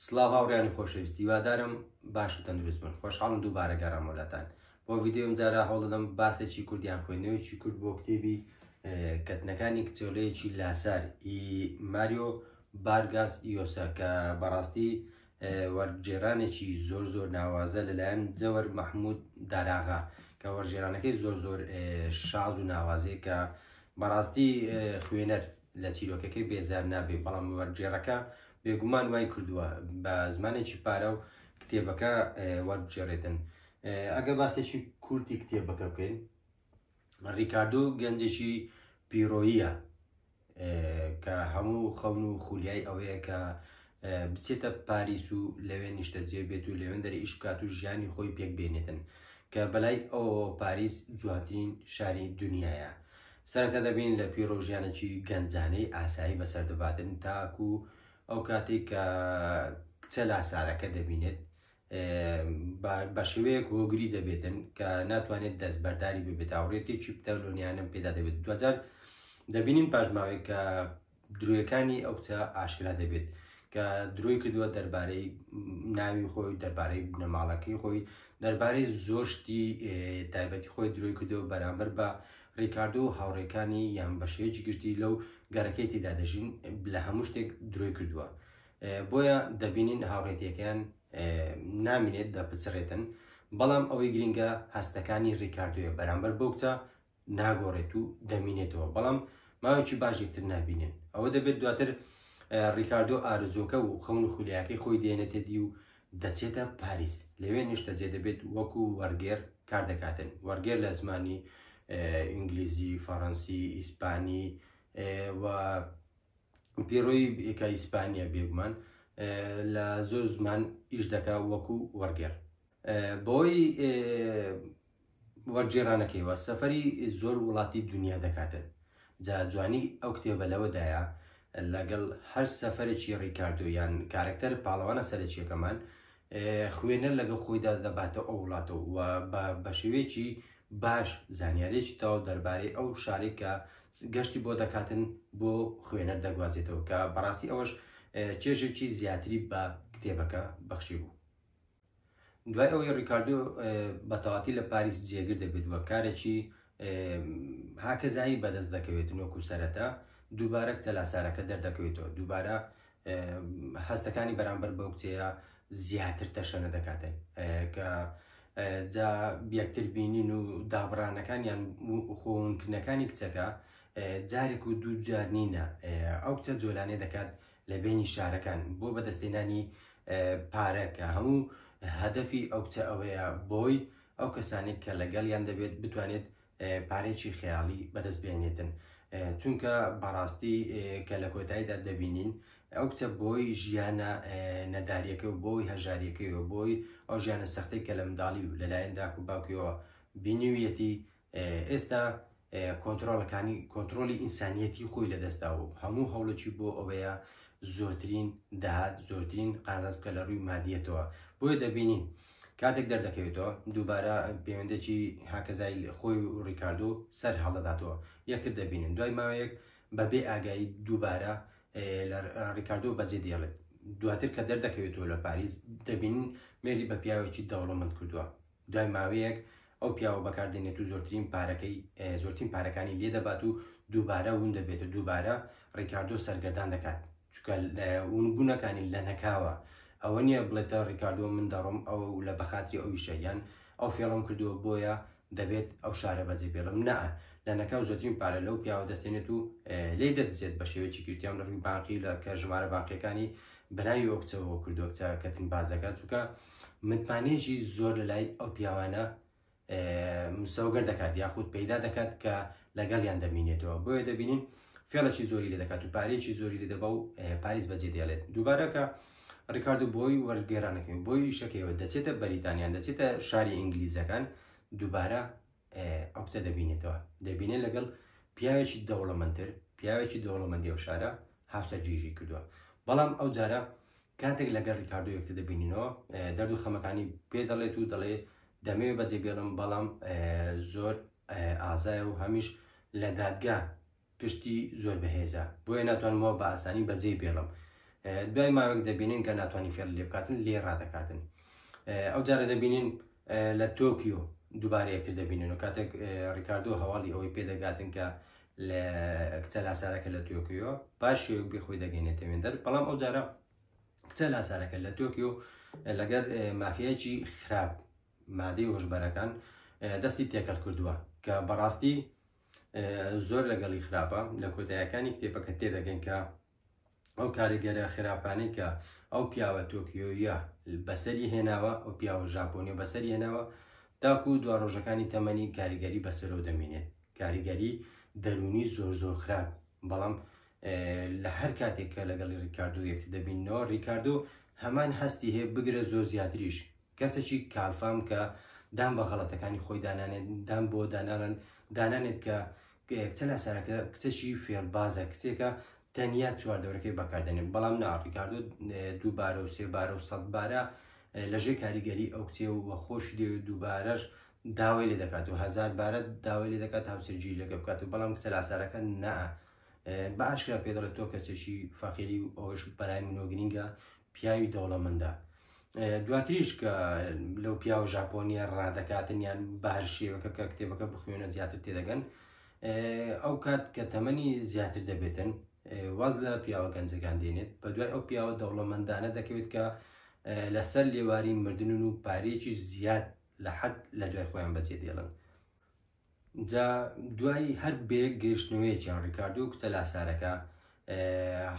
سڵاو هاوڕێیانی خۆشەویست هیوادارم باش و تەندروست بن خۆشحاڵم دووبارە گەڕامەوە لاتان بۆ ڤیدیۆم جارە هەوڵدەدەم باسێکی کورد یان خوێندنەوەیەکی کورد بۆ کتێبی کەتنەکانی کچۆلەیەکی لاسار ی ماریۆ بارگاس یۆسا کە بەڕاستی وەرگێرانێکی زۆر زۆر ناوازە لەلایەن جەوەر مەحمود داراغا کە وەرگێرانەکەی زۆر زۆر شاز و ناوازەیە کە بەڕاستی خوێنەر لە چیرۆکەکەی بێزار نابێ بەڵام وەرگێڕەکە بێگومان وای کردووە بە زمانێکی پارە و کتێبەکە وەرگێڕێتن ئەگە باسێکی کورتی کتێبەکە بکەین ڕیکاردۆ گەنجێکی پیرۆییە کە هەموو خەون و خولیای ئەوەیە کە بچێتە پاریس و لەوێ نیشتەجێ بێت و لەوێن دەری ئیش بکات و ژیانی خۆی پێک بێنێتن کە بەلای ئەوەوە پاریس جوانترین شاری دنیاە سەرەتا دەبین لە پیرۆ ژیانێکی گەنجانەی ئاسایی بەسەر دەباتن تاکو ئەو کاتێک کە کچە لاسارەکە دەبینێت بە شێوەیەک هۆگری دەبێتن کە ناتوانێت دەستبەرداری ببێت هاوڕێتێکی پتەلۆنیانم پێدا دەبێت دوجار دەبینین پاشماوەی کە درۆیەکانی ئەو کچە ئاشکرا دەبێت کە درۆی کردووە دەربارەی ناوی خۆی دەربارەی بنەماڵەکەی خۆی دەربارەی زۆر شتی تایبەتی خۆی درۆی کردەوە بەرامبەر بە ڕیکاردۆ و هاوڕێکانی یان بە شێوەیەکی گشتی لەو گەرەکەی تێدا دەژین لە هەموو شتێک درۆی کردووە بۆیە دەبینین هاوڕێتیەکەیان نامینێت دەپچڕێتن بەڵام ئەوەی گرنگە هەستەکانی ڕیکاردۆیە بەرامبەر بەو کچە ناگۆڕێت و دەمینێتەوە بەڵام ماوەیەکی باش یەکتر نابینن ئەوە دەبێت دواتر ڕیکاردۆ ئارزۆکە و خەون و خولیاکەی خۆی دێنێتە دی و دەچێتە پاریس لەوێ نیشتەجێ دەبێت وەکو وەرگێر کار دەکاتن وەرگێر لە زمانی ئینگلیزی فەڕەنسی ئیسپانی و پێڕۆی کە ئیسپانیە بێگومان لە زۆر زمان ئیش دەکا وەکو وەرگێر بۆی وەرگێڕانەکەیوە سەفەری زۆر وڵاتی دنیا دەکاتن جا جوانی ئەو کتێبە لەوەدایە لەگەڵ هەر سەفەرێکی ڕیکاردۆ یان کارەکتەر پاڵەوانە سەرەکیەکەمان خوێنەر لەگەڵ خۆیدا دەباتە ئەو وڵاتە و بە شێوەیەکی باش زانیارێکی تەواو دەربارەی ئەو شارێک کە گەشتی بۆ دەکاتن بۆ خوێنەر دەگوازێتەوە کە بەڕاستی ئەوەش چێژێکی زیاتری بە کتێبەکە بەخشی بوو. دوای ئەوەی ڕیکاردۆ بە تەواتی لە پاریس جێگر دەبێت وە کارێکی هاکەزایی بەدەست دەکەوێت وەکو سەرەتا دووبارە کچە لاسارەکە دەردەکەوێتەوە دووبارە هەستەکانی بەرامبەر بەو کچەیە زیاتر تەشەنە دەکاتن کە جا یەکتر بینین و دابڕانەکانیان خۆونکردنەکانی کچەکە جارێک و دوو جار نینە ئەو کچە جۆلانێ دەکات لە بینی شارەکان بۆ بەدەستێنانی پارە کە هەموو هەدەفی ئەو کچە ئەوەیە بۆی ئەو کەسانێک کە لەگەڵیان دەبێت بتوانێت پارێکی خەیاڵی بەدەست بێنێتن چونکە بەڕاستی کە لە کۆتاییدا دەبینین ئەو کچە بۆی ژیانە نەداریەکە و بۆی هەژاریەکەی و بۆی ئەو ژیانە سەختەی کە لە منداڵی و لەلایەن داک و باوکیەوە بینیویەتی ئێستا کۆنترۆڵەکانی کۆنترۆلی ئینسانیەتی خۆی لەدەستدا و هەموو هەوڵێکی بۆ ئەوەیە زۆرترین داهات زۆرترین قازانج بکە لە ڕووی مادیەتەوە بۆیە دەبینین کاتێک دەردەکەوێتەوە دووبارە پەیوەندێکی هاکەزای خۆی و ڕیکاردۆ سەر هەڵدەداتەوە یەکتر دەبینن دوای ماوەیەک بەبێ ئاگایی دووبارە لە ڕیکاردۆ بەجێ دێڵێت دواتر کە دەردەکەوێتەوە لە پاریس دەبینن مێردی بە پیاوێکی دەوڵەمەند کردووە دوای ماوەیەک ئەو پیاوە بەکاردێنێت و زۆرترین پارەکەی زۆرترین پارەکانی لێ دەبات و دووبارە ون دەبێت و دووبارە ڕیکاردۆ سەرگەردان دەکات چونکە ونبوونەکانی لەنەکاوە ئەوە نییە بڵێتە ڕیکاردۆ من دەڕۆم ئەوە و لە بەخاتری ئەویشە یان ئەو فێڵم کردووە بۆیە دەبێت ئەو شارە بەجێ بێڵم نا لەنەکاو زۆرترین پارە لەو پیاوە دەستێنێت و لێی دەدزێت بە شێوەیەکی گشتیان لە ڕووی بانقی لە کە ژمارە بانقیەکانی بەناوی ئەو کچەوە کردووە کچە کەتن بازەکە چونکە متمانەیەکی زۆر لەلای ئەو پیاوانە مسەوگەر دەکات یاخود پەیدا دەکات کە لەگەڵیان دەمینێتەوە بۆیە دەبینین فێڵێکی زۆری لێ دەکات و پارێکی زۆری لێ دەبا و پاریس بەجێ دێڵێت دووبارە کە ڕیکاردو بۆی وەرگێرانەکەی بۆی ئیشەکەیەوە دەچێتە بەریتانیان دەچێتە شاری ئینگلیزەکان دووبارە ئەو کچە دەبینێتەوە دەبینێت لەگەڵ پیاوێکی دەوڵەمەندتر پیاوێکی دەوڵەمەندی ئەو شارە هاوسەرگیری کردووە بەڵام ئەو جارە کاتێک لەگەڵ ڕیکاردۆ یەکتر دەبینینەوە دەرد و خەمەکانی پێ دەڵێت و دەڵێ دەمەوێت بەجێ بێڵم بەڵام زۆر ئازایە و هەمیش لە دادگا پشتی زۆر بەهێزە بۆیە ناتوانمەوە بە ئاسانی بەجێ بێڵم. دوای ماوەک دەبینن کە ناتوانانی فێڵ لێ بکاتن لێ ڕادەکاتن. ئەو جارە دەبینین لە تۆکیۆ دووبارە یەکتر دەبینن و کاتێک ڕیکاردۆ هەواڵی ئەوەی پێدەگاتن کە لە کچە لاسارەکە لە تۆکیۆ باش شێوەک بێ خۆی دەگەینێتە وێندەر، بەڵام ئەو جارە کچە لاسارەکە لە تۆکیۆ لەگەر مافیایەکی خراپ مادەی هۆشبەرەکان دەستی تێکەڵ کردووە کە بەڕاستی زۆر لەگەڵی خراپە. لە کۆتایەکانی کتێبەکە تێدەگەین کە ئەو کاریگەرە خراپانەی کە ئەو پیاوە تۆکیۆیە بەسەری هێناوە، ئەو پیاوە ژاپۆنیە بەسەری هێناوە، تاکو دوا ڕۆژەکانی تەمەنی کاریگەری بەسەرەوە دەمێنێت، کاریگەری دەروونی زۆر زۆر خراپ. بەڵام لە هەر کاتێک کە لەگەڵی ڕیکاردۆ یەکتر دەبینەوە، ڕیکاردۆ هەمان هەستی هەیە، بگرە زۆر زیاتریش. کەسێکی کالفام کە دان بە غەڵەتەکانی خۆی دانانێت، دان بۆ دانانن دانانێت کە کچە لاسارەکە کچێکی فێڵبازە، کچێکە تەنیا چواردەورەکەی بەکاردێنێت. بەڵام نا، ڕیکاردۆ دووبارە و سێبارە و سەدبارە لەژێر کاریگەری ئەو کچێ و خۆشی دەوێت، دووبارەش داوای لێ دەکات و هەزار بارە داوای لێ دەکات هاوسەرگیری لەگەڵ بکات و بەڵام کچە لاسارەکە نا، بە ئاشکرا پێ دەڵێت تۆ کەسێکی فەقیری و ئەوەش بەلای منەوە گرینگە پیاوی دەوڵەمەندە. دواتریش کە لەو پیاوە ژاپۆنیە ڕادەکاتن یان بە هەر شێوەکە کە کتێبەکە بخوێنە زیاتر تێدەگەن، ئەو کات کە تەمەنی زیاتر دەبێتن واز لە پیاوە گەنجەکان دێنێت، بە دوای ئەو پیاوە دەوڵەمەندانە دەکەوێت کە لەسەر لێواری مردنن و پارەیەکی زیاد لە حەد لە دوای خۆیان بەجێ دێڵن. جا دوای هەر بەیەک گەیشتنەوەیەکیان ڕیکاردۆ و کچە لاسارەکە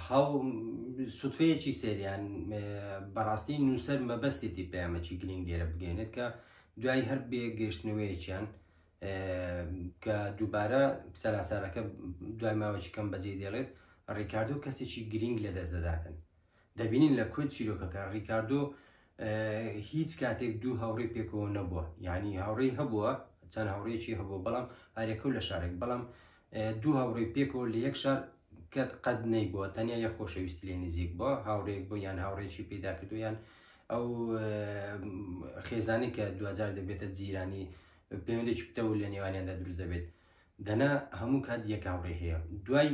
هاو سوتفەیەکی سەیریان، بەڕاستی نووسەر مەبەستێتی پەیامەکی گرنگ لێرە بگەێنێت کە دوای هەر بەیەک گەیشتنەوەیەکیان کە دووبارە کچە لاسارەکە دوای ماوەکی کەم بەجێ دێڵێت، ڕیکاردۆ کەسێکی گرنگ لەدەست دەداتن. دەبینین لە کۆی چیرۆکەکە ڕیکاردۆ هیچ کاتێک دوو هاوڕێی پێکەوە نەبووە، یعنی هاوڕێی هەبووە، چەند هاوڕێیەکی هەبووە، بەڵام هەرێکە و لە شارێک، بەڵام دوو هاوڕێی پێکەوە لە یەک شار کەت قەت نەیبووە، تەنیا یەک خۆشەویستی لێ نزیک بووە، هاوڕێیەک بوو یان هاوڕێکی پەیدا کردو یان ئەو خێزانی کە دواجار دەبێتە جیرانی پەیوەندێکی پتەو لە نێوانیاندا دروست دەبێت. دەنا هەموو کات یەک هاوڕێ هەیە. دوای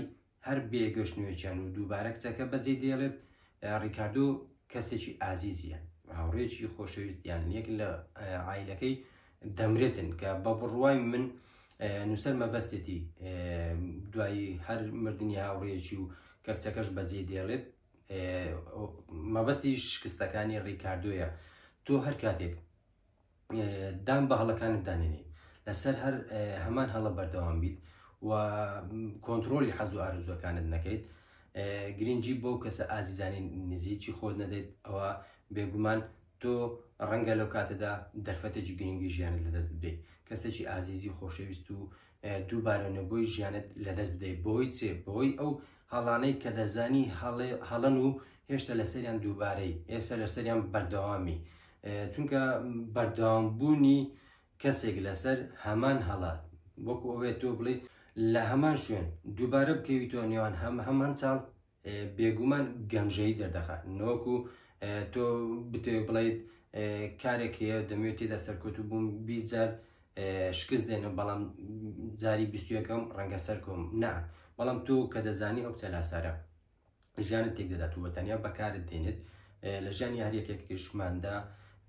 هەر بێ گەشتنوێکیان و دووبارە کچەکە بەجێ دێڵێت، ڕیکاردۆ کەسێکی ئازیزیە، هاوڕێکی خۆشەویست یان یەک لە عایلەکەی دەمرێتن کە بە بڕوای من نووسەر مەبەستێتی دوایی هەر مردنی هاوڕێکی و کە کچەکەش بەجێ دێڵێت مەبەستی شکستەکانی ڕیکاردۆیە. تۆ هەر کاتێک دان بە هەڵەکانت دانێنی، لەسەر هەر هەمان هەڵە بەردەوام بیت و کۆنتترۆلی حەز و ئارزوەکانت نەکەیت، گرنگی بۆ کەسە ئازیزانی نزیکی خۆت نەدەیت، ئەوە بێگومان تۆ ڕەنگە لەو کاتەدا دەرفەتێکی گرنگی ژیانت لەدەست بدەیت، کەسێکی ئازیزی خۆشەویست و دووبارە نەبووی ژیانت لەدەست بدەیت. بەهۆی چێ؟ بەهۆی ئەو هەڵانەی کە دەزانی هەڵەن و هێشتا لەسەریان دووبارەی، ئێستا لەسەریان بەردەوامی. چونکە بەردەوامبوونی کەسێک لەسەر هەمان هەڵە وەکو ئەوەیە تۆ بڵێ لە هەمان شوێن دووبارە بکەویتەوە نێوان هەم هەمان چاڵ، بێگومان گەمژەیی دەردەخات. نەوەکو تۆ بتەوێ بڵیت کارێک هەیە دەمەوێت تێدا سەرکەوتوو بووم، 20 جار شکست دێنم بەڵام جاری 21ەم ڕەنگە سەرکەوم، نا، بەڵام تۆ کە دەزانی ئەو کچە لاسارە ژیانت تێک دەدات و تەنیا بەکارت دێنێت. لە ژیانی هەر یەکێکیشماندا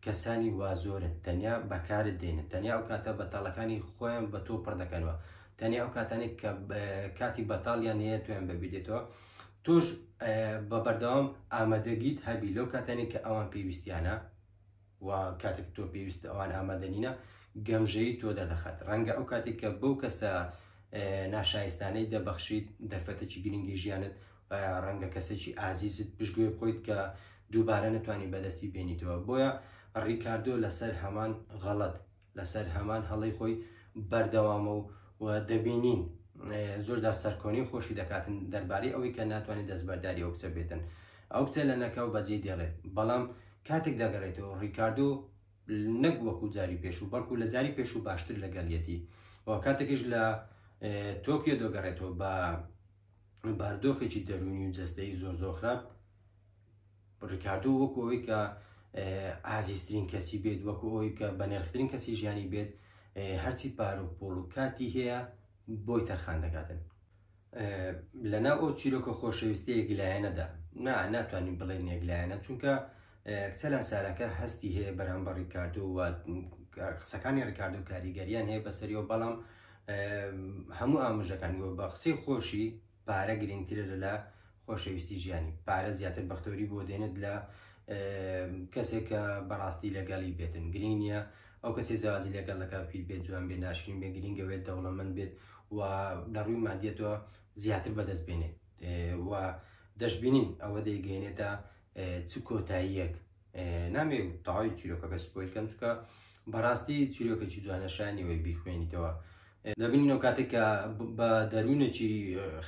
کەسانی وا زۆرن تەنیا بەکارت دێنن، تەنیا ئەو کاتە بەتاڵەکانی خۆیان بە تۆ پڕ دەکەنەوە، تەنیا ئەو کاتانێک کە کاتی بەتاڵیان هەیە تۆیان بەبیردێتەوە، تۆش بە بەردەوام ئامادەگیت هەبی لەو کاتانێک کە ئەوان پێویستیانە و کاتێک تۆ پێویست ئەوان ئامادە نینە، گەمژەیی تۆ دەردەخات. ڕەنگە ئەو کاتێک کە بەو کەسە ناشایستانەی دەبەخشیت دەرفەتێکی گرنگی ژیانت، ڕەنگە کەسێکی ئازیزت پشتگوێ بخۆیت کە دووبارە نەتوانی بەدەستی بێنیتەوە. بۆیە ڕیکاردۆ لەسەر هەمان غەڵەت، لەسەر هەمان هەڵەی خۆی بەردەوامە و دەبینین زۆرجار سەرکۆنی خۆشی دەکاتن دەربارەی ئەوەی کە ناتوانێت دەستبەرداری ئەو کچە بێتن. ئەو کچە لە نەکاو بەجێ دێڵێت، بەڵام کاتێک دەگەڕێتەوە ڕیکاردۆ نەک وەکو جاری پێشوو بەڵکو لە جاری پێشوو باشتر لەگەڵیەتی و کاتێکیش لە تۆکیۆ دەگەڕێتەوە بە باردۆخێکی دەروونی و جەستەیی زۆر زۆر خراپ، ڕیکاردۆ وەکو ئەوەی کە ئازیزترین کەسی بێت، وەکو ئەوەی کە بەنرخترین کەسی ژیانی بێت، هەرچی پارە و پوڵ و کاتی هەیە بۆی تەرخان دەکاتن. لەناو ئەو چیرۆکە خۆشەویستەیە گلایەنەدا نا ناتوانین بڵێین یەک لایەنە چونکە کچە لاسارەکە هەستی هەیە بەرامبەر ڕیکاردۆ و قسەکانی ڕیکاردۆ کاریگەریان هەیە بەسەریەوە بەڵام هەموو ئامۆژەکانی و بە قسەی خۆشی پارە گرنگترە لە خۆشەویستی ژیانی پارە زیاتر بەختەوری بۆ دێنێت لە کەسێک کە بەڕاستی لەگەڵی بێتن گرنگ نییە ئەو کەسی زەواجی لەگەڵ دەکات پیر بێت جوان بێ ناشرین بێ گرنگەوێت دەوڵەمەند بێت و لە ڕووی مادیەتەوە زیاتر بەدەست بێنێت و دەشبینین ئەوە دەیگەێنێتە چ کۆتاییەک نامێ تەواوی چیرۆکەکە spoil کەم چونکە بەڕاستی چیرۆکێکی جوانە شایانی بیخوێنیتەوە دەبینین ئەو کاتێک کە بە دەروونێکی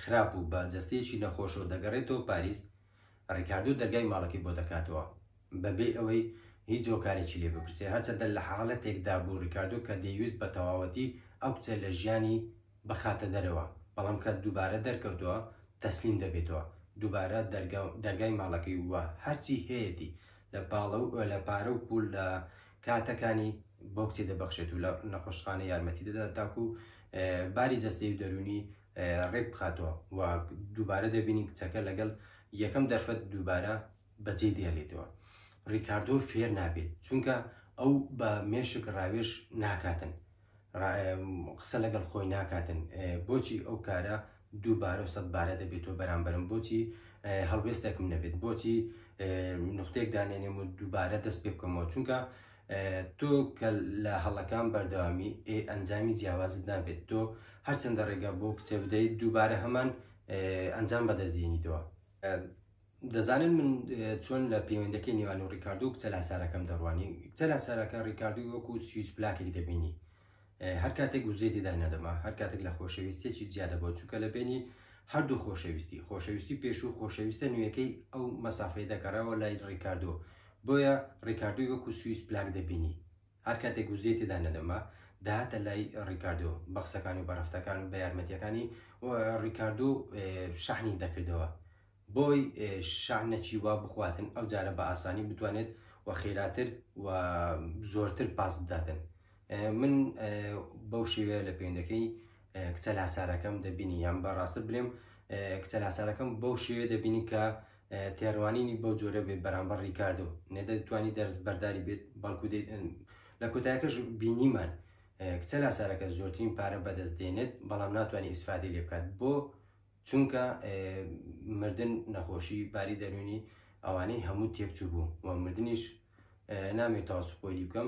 خراپ و بە جەستەیەکی نەخۆشەوە دەگەڕێتەوە پاریس ڕیکاردۆ دەرگای ماڵەکەی بۆ دەکاتەوە بەبێ ئەوەی هیچ هۆکارێکی لێ بپرسێ هەرچەندە لە حاڵەتێکدا بوو ڕیکاردۆ کە دەیویست بە تەواوەتی ئەو کچە لە ژیانی بخاتە دەرەوە، بەڵام کە دووبارە دەرکەوتەوە تەسلیم دەبێتەوە، دووبارە دەرگای ماڵەکەی و هەرچی هەیەتی لە پاڵە و لە پارە و پوول لە کاتەکانی بۆ کچێ دەبەخشێت و لە نەخۆشخانە یارمەتی دەدات تاکو باری جەستەی و دەروونی ڕێک بخاتەوە و دووبارە دەبینین کچەکە لەگەڵ یەکەم دەرفەت دووبارە بەجێ دێڵێتەوە. ڕیکاردۆ فێر نابێت چونکە ئەو بە مێشک ڕاوێژ ناکاتن. قسە لەگەڵ خۆی ناکاتن بۆچی ئەو کارە دووبارە و سەدبارە دەبێتەوە بەرامبەرم بۆچی هەڵوێستێکم نەبێت بۆچی نقطەیەک دانێنێم و دووبارە دەست پێ بکەمەوە چونکە تۆ کە لە هەڵەکان بەردەوامی ئێ ئەنجامی جیاوازت نابێت تۆ هەرچەندە ڕێگا بۆ کچێ بدەیت دووبارە هەمان ئەنجام بەدەستدێنیتەوە دەزانن من چۆن لە پەیوەندەکەی نێوان و ڕیکاردۆ و کچە لاسارەکەم دەڕوانی کچە لاسارەکە ڕیکاردۆی وەکو سویچ پلاکێک دەبینی هەر کاتێک وزەی تێدا نەدەما هەر کاتێک لە خۆشەویستێکی جیا دەبوو چونکە لە بینی هەردوو خۆشەویستی خۆشەویستی پێشوو خۆشەویستە نوێیەکەی ئەو مەسافەی دەگەڕاوە لای ڕیکاردۆ بۆیە ڕیکاردۆی وەکو سویچ پلاک دەبینی هەر کاتێک وزەی تێدا نەدەما دەهاتە لای ڕیکاردۆ بە قسەکانی و بە ڕەفتەکان و بە یارمەتیەکانی و ڕیکاردۆ شەحنی دەکردەوە بۆی شەعنەکی وا بخواتن ئەو جارە بە ئاسانی بتوانێت و خێراتر و زۆرتر پاس بداتن من بەو شێوەیە لە پەیوەندەکەی کچە لاسارەکەم دەبینی یان بە ڕاستتر بلێم کچە لاسارەکەم بەو شێوەیە دەبینی کە تێڕوانینی بەو جۆرە بێت بەرامبەر ڕیکاردۆ نەدەتوانی دەرس بەرداری بێت بەڵکو لە کۆتایەکەش بینیمان کچە لاسارەکە زۆرترین پارە بەدەست دێنێت بەڵام ناتوانێت ئیسفادەی لێ بکات بۆ چونکە مردن نەخۆشی باری دەروونی ئەوانەی هەموو تێکچوو بوو و مردنیش نامێت تا spoil ی بکەم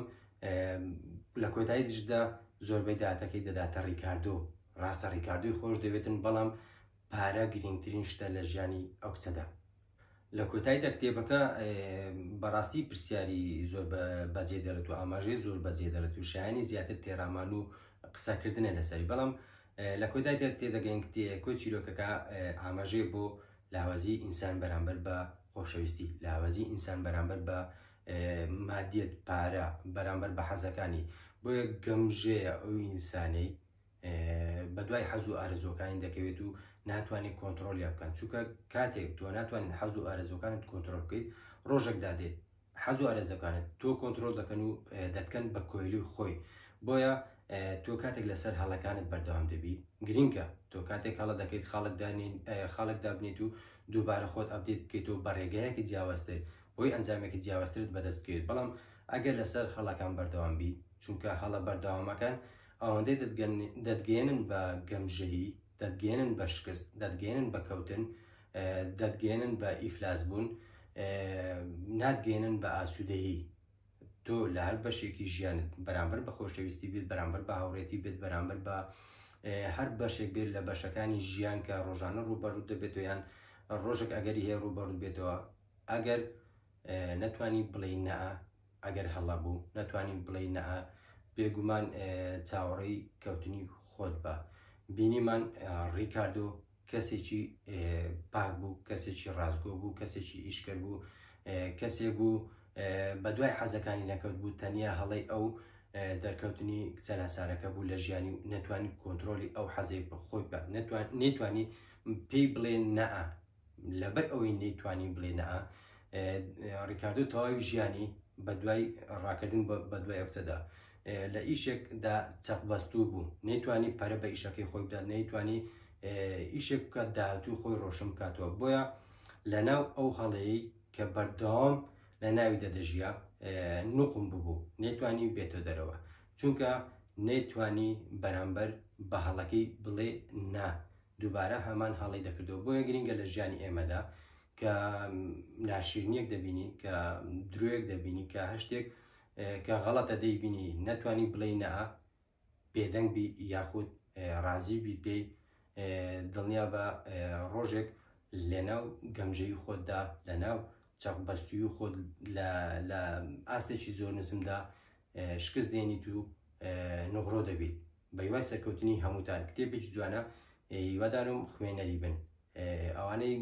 لە کۆتایی دژدا زۆربەی داتەکەی دەداتە ڕیکاردۆ ڕاستە ڕیکاردۆی خۆش دەوێتن بەڵام پارە گرنگترین شتە لە ژیانی ئەو کچەدا لە کۆتاییدا کتێبەکە بەڕاستی پرسیاری زۆر بەجێ دەڵێت و ئاماژەی زۆر بەجێ دەڵێت و شایانی زیاتر تێڕامان و قسەکردنە لەسەری بەڵام لە کۆتاییدا تێدەگەین کۆی چیرۆکەکە ئاماژەیە بۆ لاوازی ئینسان بەرامبەر بە خۆشەویستی لاوازی ئینسان بەرامبەر بە مادیەت پارە بەرامبەر بە حەزەکانی بۆیە گەمژەیە ئەو ئینسانەی بەدوای حەز و ئارەزووەکانی دەکەوێت و ناتوانێت کۆنترۆڵیان بکەن چونکە کاتێک تۆ ناتوانیت حەز و ئارەزووەکانت کۆنترۆڵ بکەیت ڕۆژێک دادێت حەز و ئارەزەکانت تۆ کۆنترۆڵ دەکەن و دەتکەن بە کۆیلی خۆی بۆیە تۆ کاتێک لەسەر هەڵەکانت بەردەوام دەبی گرینگە تۆ کاتێک هەڵە دەکەیت خاڵک دانین خاڵک دابنیت و دووبارە خۆت update بکەیتەوە بە ڕێگایەکی جیاوازتر بۆی ئەنجامێکی جیاوازترت بەدەست بکەوێت بەڵام ئەگەر لەسەر هەڵەکان بەردەوام بی چونکە هەڵە بەردەوامەکان ئەوەندەی دەتگەیەنن بە گەمژەیی، دەتگەیەنن بە شکست، دەتگەیەنن بە کەوتن، دەتگەیەنن بە ئیفلاس بوون، ناتگەیەنن بە ئاسوودەیی. تۆ لە هەر بەشێکی ژیانت بەرامبەر بە خۆشەویستی بێت، بەرامبەر بە هاوڕێتی بێت، بەرامبەر بە هەر بەشێک بێت لە بەشەکانی ژیان کە ڕۆژانە ڕووبەڕوو دەبێتەوە یان ڕۆژێک ئەگەری هەیە ڕووبەڕوو بێتەوە ئەگەر نەتوانی بڵێی نا ئەگەر هەڵە بوو نەتوانی بڵێی نا بێگومان چاوەڕێی کەوتنی خۆت بە بینیمان ڕیکاردۆ کەسێکی پاک بوو کەسێکی ڕاستگۆ بوو کەسێکی ئیشکەر بوو کەسێک بوو بە دوای حەزەکانی نەکەوت بوو تەنیا هەڵەی ئەو دەرکەوتنی کچە لاسارەکە بوو لە ژیانی و نەتوانی کۆنترۆلی ئەو حەزەی خۆی بکات نەتوانی پێی بڵێ نەئ لەبەر ئەوەی نەیتوانی بڵێ نەئ ڕیکاردۆ تەواوی ژیانی بە دوای ڕاکردن بە دوای ئەو کچەدا لە ئیشێکدا چەقبەستوو بوو نەیتوانی پەرە بە ئیشەکەی خۆی بدات نەیتوانی ئیشێک بکات داهاتوو خۆی ڕۆشن بکاتەوە بۆیە لەناو ئەو هەڵەیەی کە بەردەوام لە ناویدا دەژیا نوقم ببوو، نەیتوانی بێتە دەرەوە، چونکە نەیتوانی بەرامبەر بە هەڵەکەی بڵێ نا، دووبارە هەمان هەڵەی دەکردەوە. بۆیە گرنگە لە ژیانی ئێمەدا کە ناشیرنیەک دەبینی، کە درۆیەک دەبینی، کە هەر شتێک کە غەڵەتە دەیبینی، نەتوانی بڵێی نا، بێدەنگ بی یاخود ڕازی بی پێی، دڵنیابە ڕۆژێک لەناو گەمژەیی خۆتدا، لەناو چەقبەستووی خۆت لە ئاستێکی زۆر نزمدا شکست دێنیت و نغرۆ دەبیت. بە هیوای سەرکەوتنی هەمووتان. کتێبێکی جوانە، هیوادارم خوێنەری بن. ئەوانەی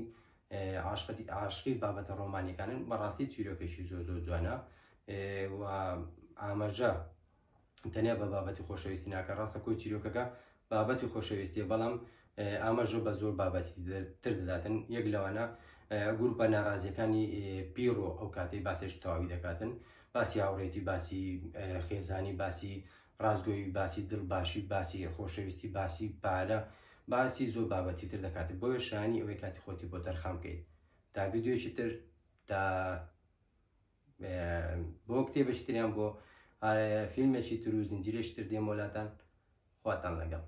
عاشقەتی عاشقی بابەتە ڕۆمانیەکانن، بەڕاستی چیرۆکێکی زۆر زۆر جوانە و ئاماژە تەنیا بە بابەتی خۆشەویستی ناکە. ڕاستە کۆی چیرۆکەکە بابەتی خۆشەویستیە، بەڵام ئاماژە بە زۆر بابەتی تر دەداتن. یەک لەوانە گروپە ناڕازیەکانی پیرۆ، ئەو کاتەی باسێش تەواوی دەکاتن، باسی هاوڕێتی، باسی خێزانی، باسی ڕاستگۆیی، باسی دڵباشی، باسی خۆشەویستی، باسی پارە، باسی زۆر بابەتی تر دەکات. بۆیە شایانی ئەوەی کاتی خۆتی بۆ تەرخان بکەیت. تا ڤیدیۆیەکی تر، تا بۆ کتێبێکی تریان، بۆ فیلمێکی تر و زنجیرێکی تر دێمەوە لاتان. خواتان لەگەڵ.